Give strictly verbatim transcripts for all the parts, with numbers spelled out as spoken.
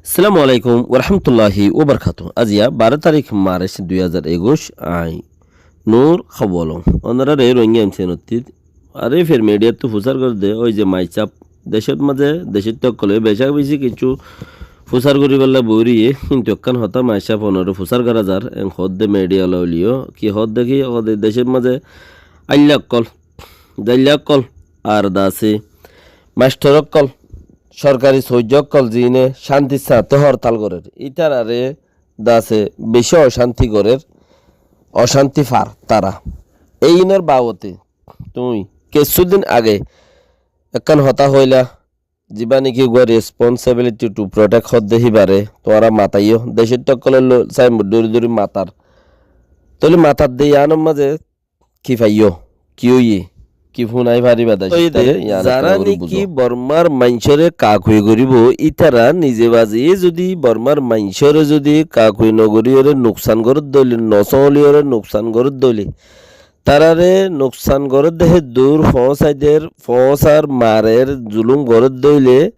Assalamu alaikum warahmatulláhi wabarakátuhu. Aziya baró tarík Marc dui házar ekuic, añí Nur Hawalong. Ónoraré Rohingya M C N ottu Arifir midiyattu fusár gorédde, ói ze maicáf decót mazé, decóttu ókkole becá beci kessú fusár goríbolla boóriye, kintu ekkán hotá maicáf ónoré fusár gorá zar, en hoódde midiya loi liyó, ki hoódde ki, hoódde decót mazé ailla ókkol, zailla ókkol, ar dase mastor ókkol, sorkari soijja ókkol, ziíne cántir sañte hortal gorér, ítararé dase beci ocánti gorér, ocánti far tara. Éinor babote tuñí kessúdin age ekkán hotá hoóila, zibá niki uggúa responsibility to protect hoódde híbaré tuáñra mataiyó, decóttu ókkolór loi sainbord dóri dóri matar. Tóile matar de yiánor mazé ki faiyó, ki óiye, ki fúnai faribá de. Óiye de, zará niki Bormár maincóre kakui goríbou, ítara nize baziyé zudi Bormár maincóre zudi kakui nogoríyoré nuksan gorédde óile, nosóliyoré nuksan gorédde óile, taráre nuksan gorédde hé dur foóñsai der, foóñsar marer, zulúm gorédde óile,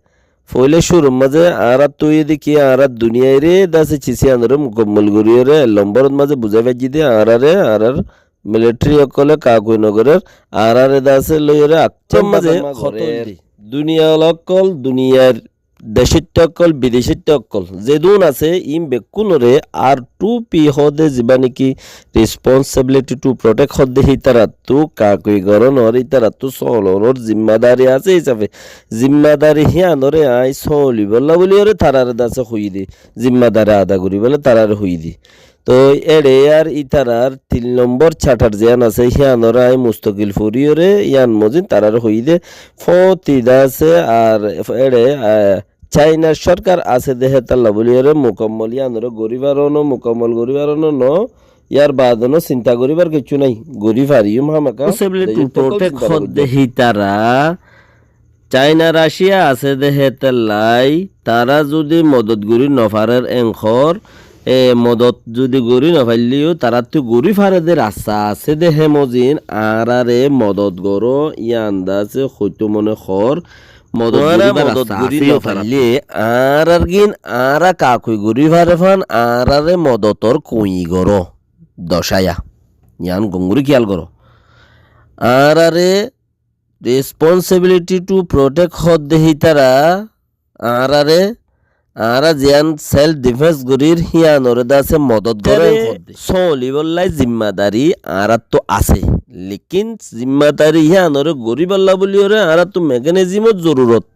foóila cúrur mazé añáráttu óiye de ki, añára duniyairé dase cis yíanoré mukammol goríyoré, ek lombórot mazé buzái faijjí de añáráre, añárár militeri ókkolé kakui nogorér, añáráre dase loiyoré aktór mazé hotól di. Duniya ókkol, duniyair decóitta ókkol, bidecóitta ókkol, zedún asé, iín bekkúnoré R two P hoóde zibá niki responsibility to protect hoódde hítarattu kakui gorónor, hítarattu sóolonor zimmadari asé hísafe, zimmadari híanoré aññí sóolibólla bóliyoré taráre dase hoiyí de, zimmadari ada goríbolla taráre hoiyí de. Toi éçe ar ítarar tin lombór cathar ziyán asé, híanoré aññí mustokil foríyoré yían mozin taráre hoiyí de. Fóñti dase ar éçe, a, Cainar sórkar asé de hétalla bóliyoré mukammol yíanoré gorí faróno, mukammol gorí faróno no, yárbaade no sinta goríbar kessú nái, gorí fariyúm hámaka. Responsibility to protect hoódde hítara Caina, Raciya asé de hétallai, tará zudi modot gorí nofarér enkor, e modot zudi gorí nofailleyó, taráttu gorí fare de rasta asé de hé mozin, añáráre modot goró, yían dase hoitó mone hoór, modot goríbar rasta asé de taráttu. Añárár gín, añára kakui gorí fare fán, añáráre modotor kuñi goró, docáya. Yían gom gorí kiyal goró. Añáráre responsibility to protect hoódde hítara, añáráre, añára ziyán self defense gorír, híanoré dase modot goré hoódde. Sóolibóllai zimmadari añáráttu asé. Lekin zimmadari híanoré goríbolla bóliyoré añáráttu mekanizimor zorurot.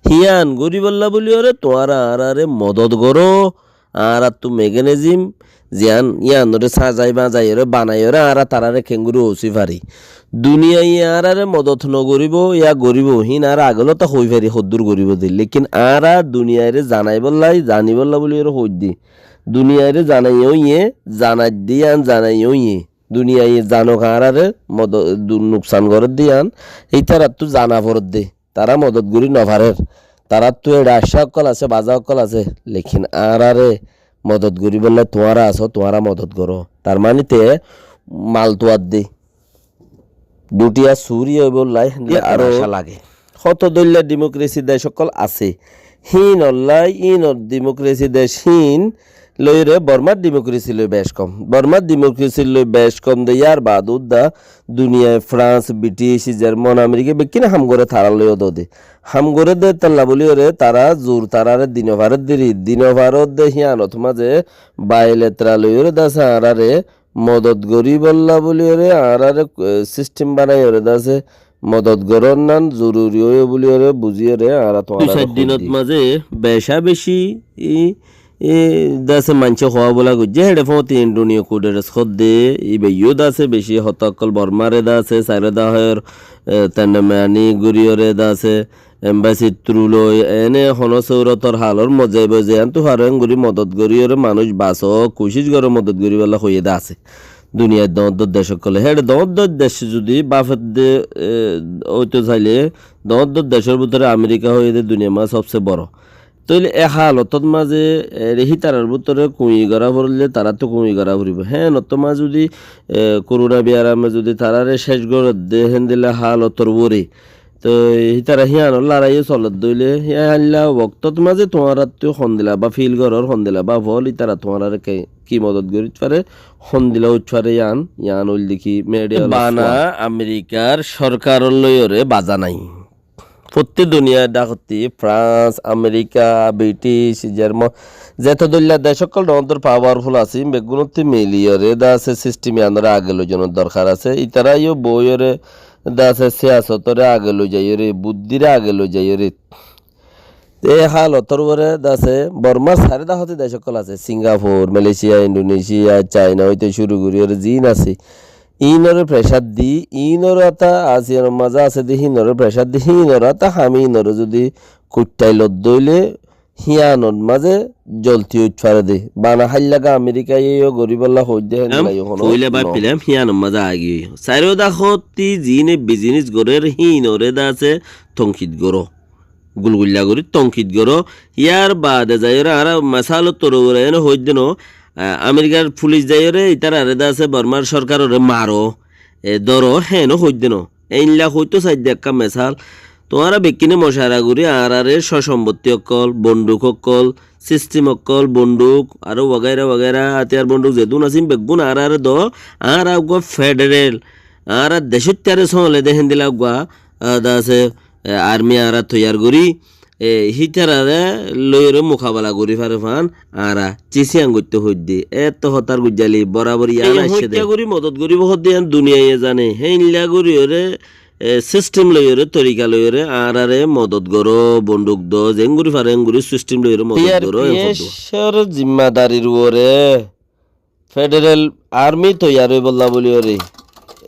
Hían goríbolla bóliyoré tuáñra añáráre modot goró, añáráttu mekanizim ziyán yíanoré sáñzai báñzaiyoré banaiyoré añára taráre keéngorí ósi fari. Duniyaiye añáráre modot nogoríbou, yá goríbou, híin añára agolóta hoói fari hoddúr goríbou de. Lekin añára duniyairé zanaibóllai, zanibólla bóliyoré hoóidde. Duniyairé zanaiye óiye, zanaidde yían zanaiye óiye. Duniyaiye zanok añáráre modo-, du-, nuksan gorédde yían, ítarattu zana foredde. Tará modot gorí nofarér. Taráttu éçe accá ókkol asé, bazá ókkol asé. Lekin añáráre modot goríbolla tuáñra asó, tuáñra modot goró. Tar mani te mal tuadde. Dutiya suri óibolla aró accá lage. Hoto dóilla dimokrasi dec ókkol asé. Híinollai, híinor dimokrasi dec híin loiyóre Bormár dimokrasi loi bec kom. Bormár dimokrasi loi bec kom de yárbaade udda duniyai Frans, British, Jerman, Amerika bekkúne ham goré tará loi ódode. Ham goré de hétalla bóliyoré tará zur taráre di nofarér deri, di nofaródde híanot mazé bailetra loiyóre dase añáráre modot goríbolla bóliyoré añáráre, e, sistem banaiyoré dase modot gorónnan zoruri óiye bóliyoré buzíyoré añára tuáñráre hoóidde. Dui sair dinot mazé becá beci, i, i, dase maincé hoóa bóla goijjé, héçe fóñti Antonio Guterres hoódde, íbayó dase beci hotá ókkol Bormáre dase, sairó dahór, e, tendemani goríyoré dase, embasi tru loi, ene honó sóurotor halor mozze aibo, ziyántu faro engorí modot goríyoré manúic basó, kucíc goró modot goríbolla hoiyé de asé. Duniyair doóñr doóñr dec ókkole. Héçe doóñr doóñr dec zudi báfedde, e, óito saile, doóñr doóñr decór bútore Amerika hoiyé de duniyair mazé sobse boro. Tóile e halotót mazé, e, hítarar bútore kuñi gorá foríle, taráttu kuñi gorá foribó. Héenottú mazé zudi, e, korona biyarame zudi taráre céc gorédde, héndilla halotór uore, Toi ítara híyanor lorái yó soler dóile, híyan óilla woktót mazé tuáñrattú hondila bá fil gorór, hondila bá fol, ítara tuáñrare ki, ki modot gorí fare, hondila uth fare yían, yían óilde ki media bana Amerikar sorkaror loiyóre baza nái. Fottí duniyar dakotti Frans, Amerika, British, Jerman, zeto dóilla dec ókkol dhoóñr dhoóñr powerful asé, beggúnottú miliyóre de asé sistem yíanore age loizonor dorkar asé. Ítara yó boiyóre de asé siyasotore age loizaiyóre, buddíre age loizaiyóre. Te e halotor uore de asé Bormar sairó dakotti dec ókkol asé, Singapur, Malaysia, Indonesia, China óite cúru goríyóre ziín asé. Iínoré pressure di, iínoré ata ASEAN or mazé asé de híinoré pressure di, híinoré ata ham iínoré zodi kuittai lodde óile híyanor mazé zolti óit fare de. Bana háillaga Amerikaye yó goríbolla hoóidde héndilla yó hono foila no. Báiffilám híyanor mazé aigiyói. Sairó dakotti ziíne business gorér híinoré de asé tonkit goró. Gulgulla gorí tonkit goró. Yar baade zaiyóre añára mesalor toré uore ene hoóidde no, ah, Amerikar fulic zaiyóre ítararé de asé Bormar sorkaroré maró, e, dóro, héeno hoóidde no. Éilla hoóito saidde ekká mesal. Tuáñra bekkúne mocara gorí añáráre socombottí ókkol, bonduk ókkol, sistem ókkol, bonduk, aró wagaira wagaira, átiyar bonduk zedún asé, beggún añáráre do, añára uggúa federal, añára decóttaré sóole de héndilla uggúa, ah, de asé, e, armi añára toiyar gorí, e, hítararé loiyóre mukabela gorí fare fán, añára císiyan goittó hoóidde. Etto hotár guijjali borabor yían aiccé de. Hoikká gorí modot goríbo hoódde yían duniyaiye zane. Héinla goríyoré, e, sistem loiyóre, torika loiyóre, añáráre modot goró, bonduk do, zeén gorí fare, eén gorí sistem loiyóre modot goró, eén hoódde. T R P F or zimmadarir uore federal armi toiyar óibolla buli óre.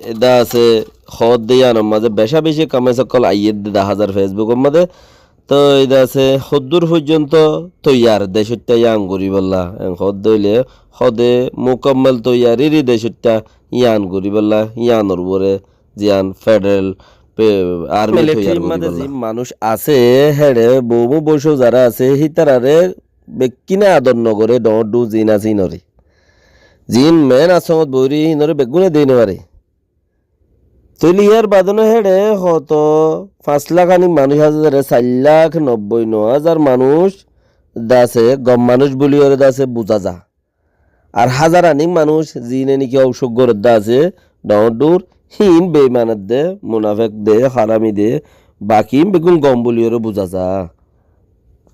Eda asé hoódde yíanor mazé becá becí comments ókkol aiyédde daházar Facebook or mazé. Toi eda asé hoddúr foijjonto toiyar decóitta yían goríbolla. En hoódde óile hoóde mukammel toiyariri decóitta yían goríbolla, yíanor uore ziyán federal pe-, armi toiyar goríbolla. Military r mazé zin manúic asé, héçe boumú bocó zará asé, hítararé bekkúne ador nogoré, dhoóñr dhuñ zin asé hínoré. Zin men asongot boóri hínoré beggúne dei nofaré. Tóile yar baade no héçe hoto fañs lak anik manúic asé, zaré sair lak nobboi no házar manúic de asé gom manúic buli óre de asé buza za. Ar házar anik manúic zine niki óusuk goredde asé, dhoóñr dhuñr, híin beiman edde, munafek de, harami de, baki híin beggún gom buli óre buza za.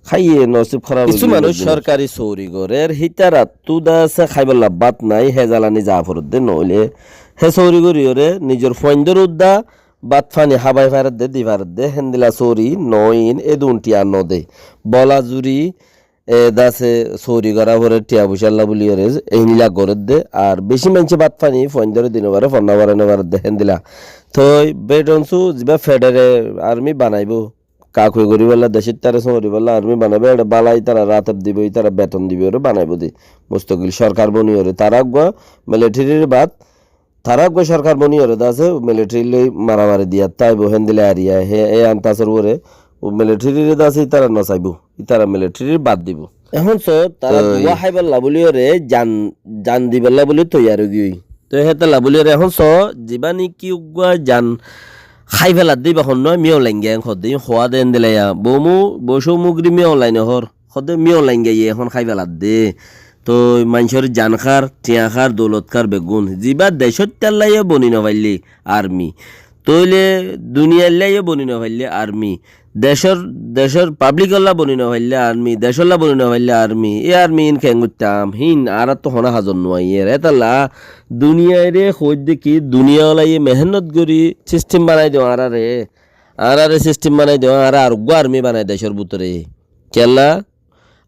Háiye nosib háraf. Kissú manúic sorkari sóori gorér, hítarattú de asé háibolla bát nai, hé zalani za foredde, noóile hé sóori gorí óre nizor fuaindóre udda bát fani hábai faredde, di faredde, héndilla sóori noóin, edun thiañ node. Bola zuri, e, de asé sóori gorá forer thiañ foicálla buli óre, éinla gorédde. Ar bicí maincé bát fani fuaindóre di nofaré, fonná forai nofaredde, héndilla. Toi bedhonsú zibá federal armi banaibó, kakui goríbolla, decóittaré sómoribólla armi banaibó, éçe bála ítararé átep dibó, ítara beton dibó, óre banaibó de. Mustokil sorkar boni óre, tará uggúa militarir bad, tará uggúa sorkar boni óre de asé, militari loi maramari diyat táibo, héndilla ariya, hé, e antasor uore, u militarire de asé, ítara nosaibó, ítara militarir bad dibó. Ehón so, tará toi duwa háibolla buli óre, jan, jan dibolla buli toiyar óigiyoi. Toi hétolla buli óre ehón so, zibá niki uggúa jan hái feladde íba honnúa Min Aung Hlaing hoódde, hoóade endilla ya. Boumú, bocó mugri Min Aung Hlaing hoór. Hoóde Min Aung Hlaing ye ehón hái feladde. Toi maincór jan hár, thiañ hár, doulot hár beggún. Zibá decóittalla yó boni nofaille armi. Tóile duniyailla yó boni nofaille armi. Decór, decór publicolla boni nofaille armi, decólla boni nofaille armi. E armi in keén goittám? Híin añáráttu honó hazot nuaiyér. Étalla duniyaire hoóidde ki, duniyaolaye mehénnot gorí sistem banai do añáráre. Añáráre sistem banai do, añára areggúa armi banai decór bútore. Kiyólla?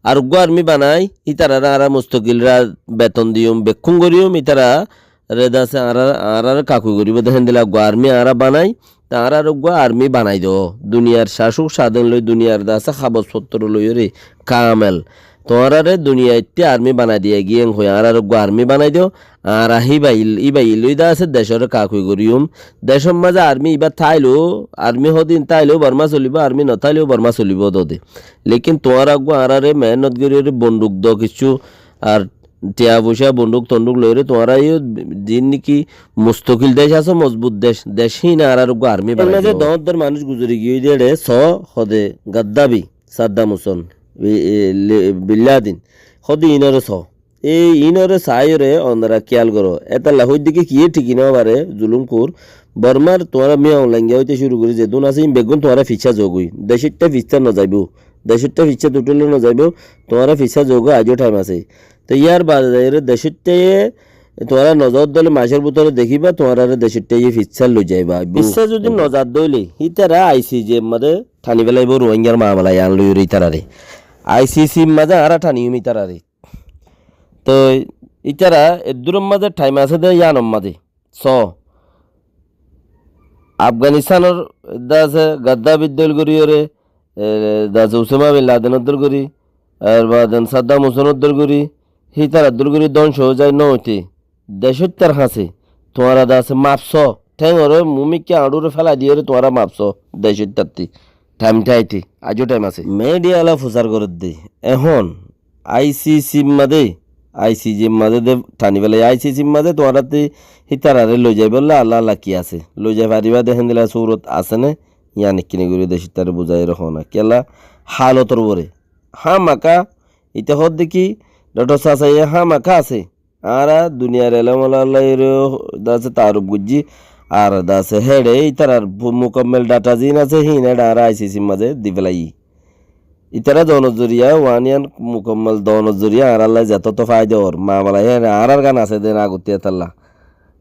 Areggúa armi banai, ítararé añára mustokilra beton diyum, bekkún goríyum, ítararé de asé añára, añáráre kakui goríbo de héndilla eggúa armi añára banai, te añára areggúa armi banai do. Duniyar cacuk caden loi, duniyar de asé habos fottor loiyóre kamel. Tuáñráre duniyaittí armi banai diya giyé, en hoi añára areggúa armi banai do, añára híba il-, íba illói de asé, decóre kakui goríyum. Decór mazé armi íba táileó, armi hodin táileó Bormá solibó, armi notáileó Bormá solibó dode. Lekin tuáñra eggúa añáráre mehénnot gorí gorí bonduk do kiccú, ar tiya foicá, bonduk tonduk loiyóre tuáñra yó ziín niki mustokil dec asó, mozbut dec, dec híin añárar uggúa armi banai dibo. Doñr doñr manúic guzori giyói de éçe só, hóde Gaddafi, Saddam Hussein, bi-, e, le-, Bin Laden, hóde iínoré só. E iínoré saáiyoré onora kíyal goró. Étalla hoóidde ki kiyé thiki nofaré, zulumkur. Bormar tuáñra Min Aung Hlaing óite cúru gorí zedún asé, iín beggún tuáñra fissá zogói. Decóitta fissá nozaibóu. Decóitta fissá tuthíle nozaibóu, tuáñra fissá zogói, aijó thaim asé. Te yárbaade zaiyóre decóittaye tuáñra nozaódde óile maicór bútore dekíba, tuáñrare decóittaye fissá loizaibóu, aibóu. Fissá zudi nozaódde óile, hítara ICJ mazé thani félaibóu Ruáingar mamala yián loiyóre ítarare. ICC mazé añára thaniyum ítarare. Toi ítara eddúror mazé thaim asé dé yíanor mazé. Só, Afganistánor de asé Gaddafir dóil goríyoré, e, de asé Usama Bin Ladenor dóil gorí, ar baade Saddam Hussénor dóil gorí, hítarar dóil gorí dóngco ói zai nóoite, decóittar hañsé tuáñra de asé maf só, théngoré mumikká añçúre félai diyoré tuáñra maf só, decóittattí. Thaim táite, aijó thaim asé. Midhiya ala fusár gorédde. Ehón ICC mazé, ICJ mazé de thani félai, ICC mazé tuáñrattí hítararé loizaibólla Allah Allah ki asé. Loizai faribá de héndilla surot asé né? Yián ekkiní gorí decóittaré buzáiyeré hoóna. Kiyólla hálotor uore. Hámaka, ite hoódde ki, Dhoktor Sasaiye hámaka asé. Añára duniyar elém ola lói de asé taaruf goijjí, ar de asé héçe ítarar bu-, mukammel dhata ziín asé, híin héçe añára ICC mazé di félaiyí. Ítara doonor zoriya, uán yián mukammel doonor zoriya añárálla zetóto faida ór, mamala héçe añárár gán asé dé na agottí étalla.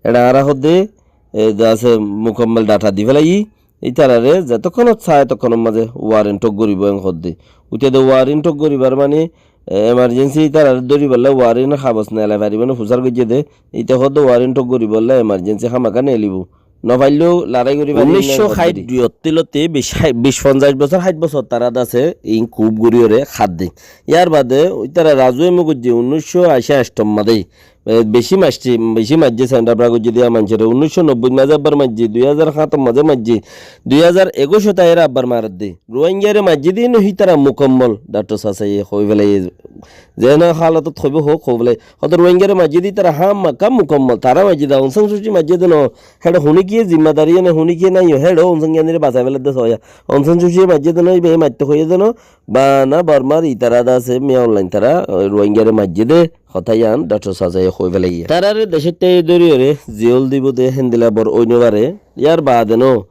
Héçe añára hoódde, e, de asé mukammel dhata di félaiyí, ítararé zetókkonot saá etókkonor mazé warin thók goríbou en hoódde. Uite de warin thók goríbar mani, e, emarjensi ítararé dóribolla warinor habos neelai faribóu né fusár goijjé dé, íte hoódde warin thók goríbolla emarjensi hámaka neelibóu. Nofaillóu larái gorí faribóu né en hoódde. Unnícco háit duyottílottí bic, háit, bic fonzaic bosór, háit bosór tará de asé iín kuf goríyoré hádde. Yárbaade ítara razuémo goijjé unnícco ací anctor mazé. E, beci maijjé, beci maijjé, sendabra goijjé diya maincóre. Unnícco nobbóit mazé ebbar maijjé, dui házar háñtor mazé maijjé, dui házar ekuicot aiyóre ebbar maredde. Ruáingaré maijjé dé no hítara mukammol, Dhoktor Sasaiye hoói félaiyé. Zeén halotot hoibóu hoók, hoói félaiyé. Hóde Ruáingaré maijjé dé ítara hámaka mukammol. Tará maijjé dé, Aung San Suu Kyi maijjé dé no. Héçe huníkiyé zimmadari yó né, huníkiyé nái yó, héçe Aung San Suu Kyi re basaibélaidde soóiya. Aung San Suu Kyi maijjé dé no, íba maittóu hoiyé dé no. Bana Bormar ítara de asé, Min Aung Hlaing tará, e, Ruáingaré maijjé dé. Hotá yián Dhoktor Sasaiye hoói félaiyé. Taráre decóittaye dóriyoré ziyól dibou dé héndilla bor ói nofaré. Yárbaade no,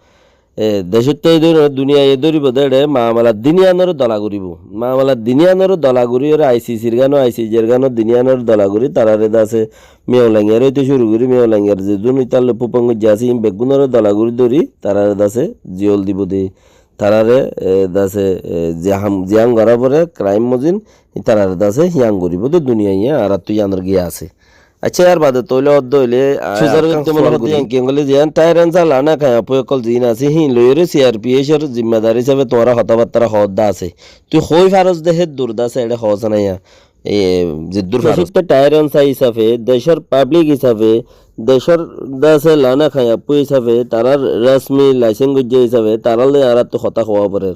e, decóittaye dóriyoré duniyaye dóribou dé éçe mamala din yiánoré dola goríbou. Mamala din yiánoré dola goríyoré ICC r gán ó, ICJ r gán ó din yiánoré dola gorí taráre de asé Min Aung Hlaing ore óite cúru gorí Min Aung Hlaing or zedún ítar loi fúfang goijjé asé iín beggúnoré dola gorí dóri taráre de asé ziyól dibou dé. Taráre, e, de asé, e, ziyán, ziyán gorá foré, kraim mozin, ítararé de asé híyan goríbou dé duniyaiye, añáráttu yíanor giya asé. Accá, yárbaade tóile ódde óile, a, fusár goittó mone hoó dé yián ki hoilé ziyán Tyrant Sir Lana Khaimyapu ókkol ziín asé, híin loiyóre CRPH or zimmadar hísafe tuáñra hotábattára hoódde asé. Tui hoói faros dé héddur de asé, eçé hoós na yián. E, zeddúr faros. Decóitta Tyrant Sir hísafe, decór pablik hísafe, decór de asé Lana Khaimyapu hísafe, tarár rasmi laisens goijjá hísafe, tarálloi añáráttu hotá hoówa forer.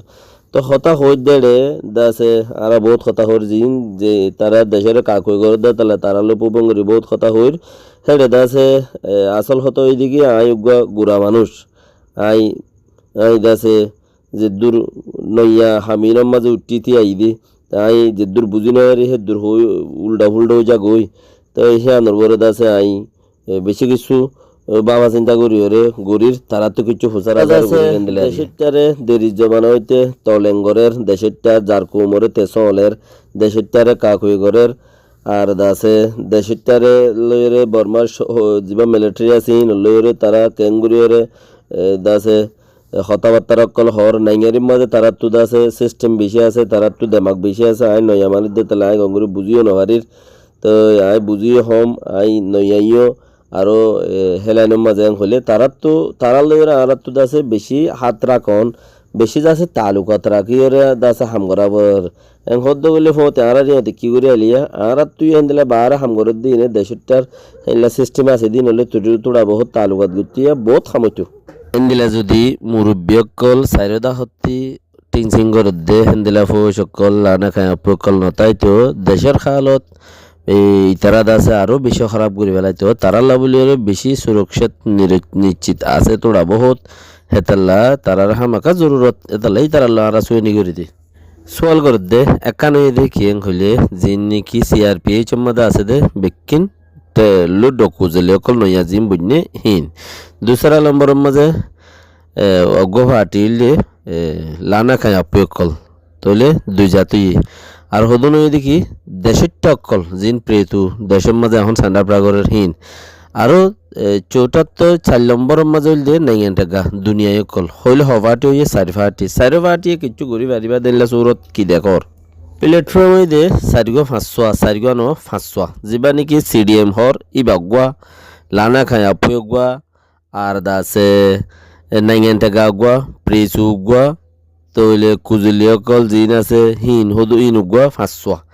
Toi hotá hoóidde éçe de asé, añára boóut hotá hoóir ziín, ze tará decóre kakui gorédde, tala tarálloi fúfang gorí boóut hotá hoóir. Héçe de asé, e, asól hotá óilde ki, aññí uggúa gura manúic. Aññí, aññí de asé, zeddúr noiya haminor mazé uiththí aiyí dé, aññí zeddúr buzí nofarí, héddur hoói uldha-fúldha ói zagói. Toi híanor uore de asé aññí, e, bicí kissú, e, báfa sinta goríyoré gorír, taráttu kiccú fusár azar gorír endilla. Decóittare deri zomana óite toleng gorér, decóittar zar koumoré tesó oler, decóittare kakui gorér, ar de asé decóittare loiyóre Bormar co-, ho-, zibá militari asé, híinor loiyóre tará keéngoríyoré, e, de asé, e, hotábattára ókkol hoór, naingarir mazé taráttu de asé sistem bicí asé, taráttu demak bicí asé, aññí noiya manúic dé tala aññí gom gorí buzíyo nofarír. Toi aññí buzíyo hom, aññí noiyaiyó, aró, e, hélainor mazé en hoilé taráttu, tarár loiyóre añáráttu de asé bicí hát rakón, bicí de asé taalukat rakíyoré de asé ham gorá forer. En hoódde óile fúañti añárar yíañti ki gorí ailíya, añáráttu yó héndilla baáre ham gorédde iíne decóittar héndilla sistem asé dé iín óile tuçi tuça boóut taalukat goittó yá boóut ham óitou. Héndilla zudi murubbi ókkol sairó dahottí thincing gorédde, héndilla fouc ókkol, Lana Khaimyapu ókkol notáito, decór haalot Ei itará de asé aró beci hóraf gorí felaitó. Tarálla bóli aró beci surokcit niri-, niccit asé, tóra bohút. Hétalla tarár hámaka zorurot, hétalla ítaralloi añára súeni gorí di. Sual gorédde ekkán óiye dé ki en hoilé, ziín niki C R P H or mazé asé dé bekkín te luddho kuzoli ókkol noiya ziín boinné híin. Dusára lombor or mazé, e, eggúa fathi óilde, e, lana kañi affúi ókkol. Tóile dui zat óiye. Ar hodún óiye dé ki decóitta ókkol, ziín pretu decór mazé ehón sendha fura gorér híin. Aró e, cóutáttó sair lombor or mazé óilde naingan thegga duniyai ókkol. Hoilé ho fathi óiye, sair fathi. Sairó fathiye kiccú gorí faribá dé éilla surot ki dekór. Platform óiye dé sairgúa fañssúa, sairgúa no fañssúa. Zibá niki C D M hoór íba eggúa, lana kañi affúi eggúa, ar de asé, e, naingan thegga eggúa, presu eggúa, tóile kuzoli ókkol ziín asé, híin hodún híin eggúa fañssúa.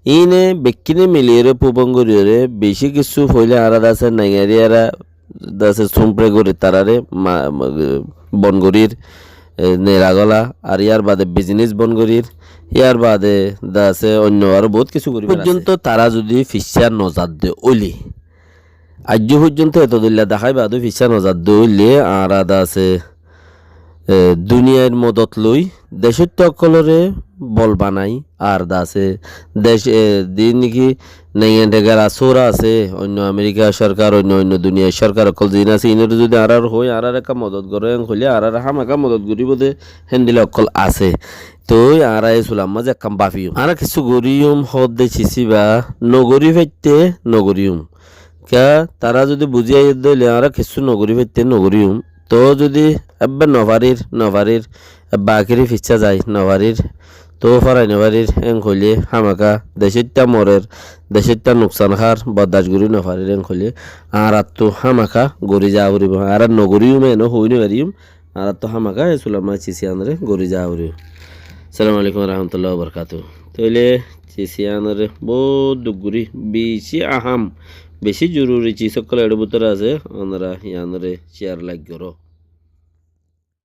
Híine bekkíne miliyóre fúbon goríyoré, beci kissú foóila añára de asé naingarí añára de asé súmpre gorí taráre ma-, ma-, bon gorír, e, nera gola, ar yárbaade bizinis bon gorír, yárbaade de asé oinno aró boóut kissú gorí faré asé. Foijjonto tará zudi ficcá nozadde óile, aijjó foijjonto eto dóilla daháiba dé ficcá nozadde óile añára de asé, e, duniyair modot loi decóitta ókkolóre bol banai, ar de asé dec, e, ziín niki naingan thegar asóra asé, oinno Amerika sorkar, oinno oinno duniyair sorkar ókkol ziín asé, iínoré zudi añárar hoói añárar ekká modot goró en hoilé añárar hámaka modot goríbo dé héndila ókkol asé. Toi añára e sulam mazé ekkán bafiyum. Añára kissú goríyum hoódde cisíba, nogorí faitté nogoríyum. Kiyá tará zudi buzí aiyédde óile añára kissú nogorí faitté nogoríyum. Toó zudi ebbe nofarír, nofarír, ebbe akíri ficcá zai, nofarír, toó forai nofarír, en hoilé hámaka decóitta morer, decóitta nuksan hár, boddac gorí nofarír, en hoilé añárattú hámaka gorí zaá foribó. Añára nogoríyum ene hoói nofaríyum, añárattú hámaka e sulam mazé cisí anoré gorí zaá foribó. Assalamu alaikum warahmatullahi wabarakatuhu. Tóile cisí anoré boóut duk gorí, beci aham, beci zoruri cis ókkol eçé bútore asé, onora iyanoré share, like goró.